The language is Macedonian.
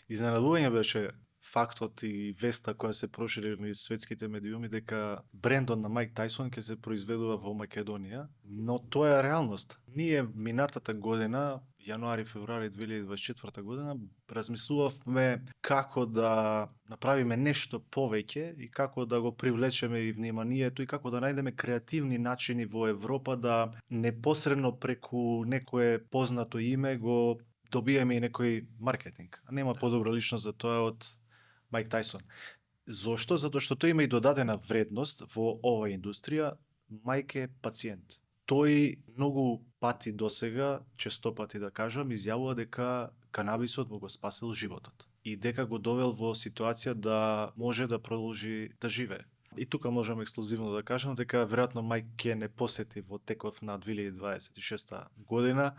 Изненадување беше фактот и веста која се прошири низ светските медиуми дека брендот на Майк Тајсон ќе се произведува во Македонија, но тоа е реалност. Ние минатата година, јануари-февруари 2024 година, размислувавме како да направиме нешто повеќе и како да го привлечеме и вниманието и како да најдеме креативни начини во Европа да непосредно преку некое познато име го добиеме и некој маркетинг. А нема подобра личност за тоа од Майк Тајсон. Зошто? Затоа што тој има и додадена вредност во оваа индустрија. Майк е пациент. Тој многу пати досега, честопати да кажам, изјавува дека канабисот му го спасил животот и дека го довел во ситуација да може да продолжи да живее. И тука можам ексклузивно да кажам дека веројатно Майк ќе не посети во теков на 2026 година